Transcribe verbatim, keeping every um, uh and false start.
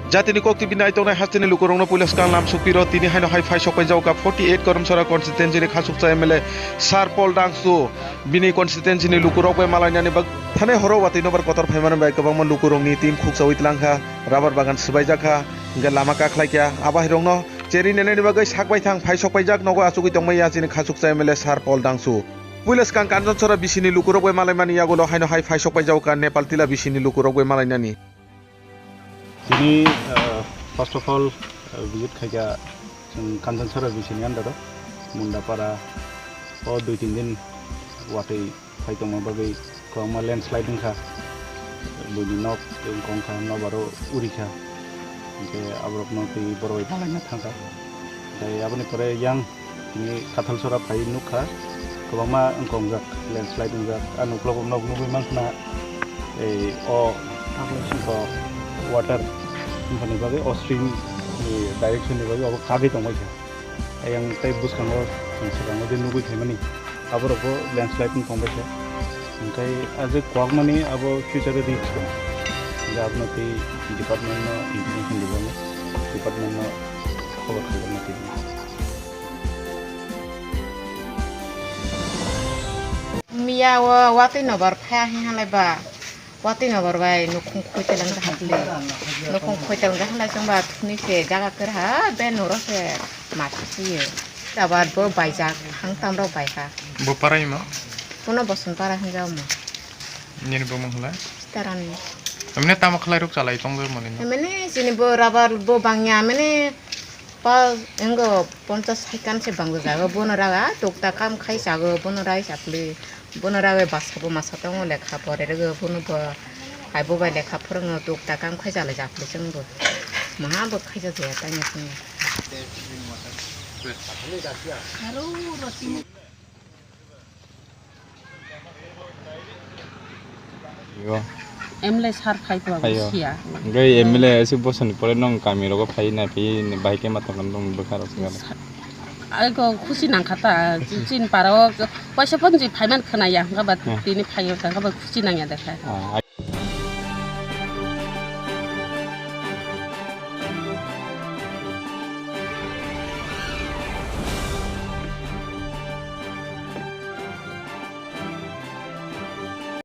Jatini kok twi bini aitongnai hasteni lukurokno puila swkang lam sukpiro, tini haino hai phai sokpai jago kha forty eight Karamsara constituency ni khasuksa M L A Sir Paul Dangsu. Bini constituency ni lukurok bai malainani bag-, thanai horo watwi nobar kotor phaimani bai kwbangma lukurokni tin khuksaui tlang kha, rubber bagan swbaijak kha, hwnkhe lama kakhlai kha. Abo hairokno cheri nenani bagwi sak baithang phai sokpaijak nogo achugwi tongmaya chini khasuksa M L A Sir Paul Dangsu. Puila swkang Kanchonsora bisini lukurok bai malaimani yagulo haino hai phai sokpai jago kha Nepal tila bisini lukurok bai malainani. Tini, uh, first of all, uh, visit khaikha chwng Kanchonsora bisini under o Mundapara o dui tin din watwi phai tongma bagwi kwbangma landslide wngkha, buini nok wngkha, nokbar o urikha, hwnkhe aborokno twi borok bai malaina thangkha. Tei aboni pore yang tini Kathalsora phai nukha, kwbangma wngkha wngjak, landslide wngjak. Ang uklogo nok nugwi mankha, ei o, o water wngkhani bagwi, o stream ni direction ni bagwi obo kagwi tongbaikha. Ayang tei bwskango chwng swkango je nugwi phaimani, aborokbo landslide wng tongbaikha. Hwnkhe a je kwbangmani abo future o risk dong. Hwnkhe abono tei department no information rwmani, department no khobor khlaijaknai tei. Miya o watwi nobar phaya hinhalai ba. Watwi nobar bai nukhung khoitel wngkha hapli. Nukhung khoitel wngkha hinlai chwngba thuni se jaga kwrwi ha be noro se mati siyo. Dabar bo baijak hang tamrok bai ha. Bo parai ma? Bono boson para hinjao mo. Nini bo mung hwlai? Sitaran. Amne tamo khlai rok chalai tong be mani no? Amne chini bo rabar bo bangya amne pa engo ponchas saikan se bangjago bono raga tukta kam khai chago bono rai chapli. Bono rawi bwskango masa tongo, lekha pore rwgo, bono bo hai bo bai lekha phwrwngno, tuk ta kam khai chalai jak phuru chwng bo. Maha bo khaija jaya tanya chwng. Yo. M L A sir phai ko Ayo. Siya. Gai M L A ese bosoni pore nong kami rogo phai na phi bahai ke matang kan nong bwkha rok singare. Ai ko khusi nang kha ta, chin para o kaisa phone ji phai man khna ya, hwnkha ba Hmm. Tini phai o, hwnkha ba khusi nang ya dekha. Ah,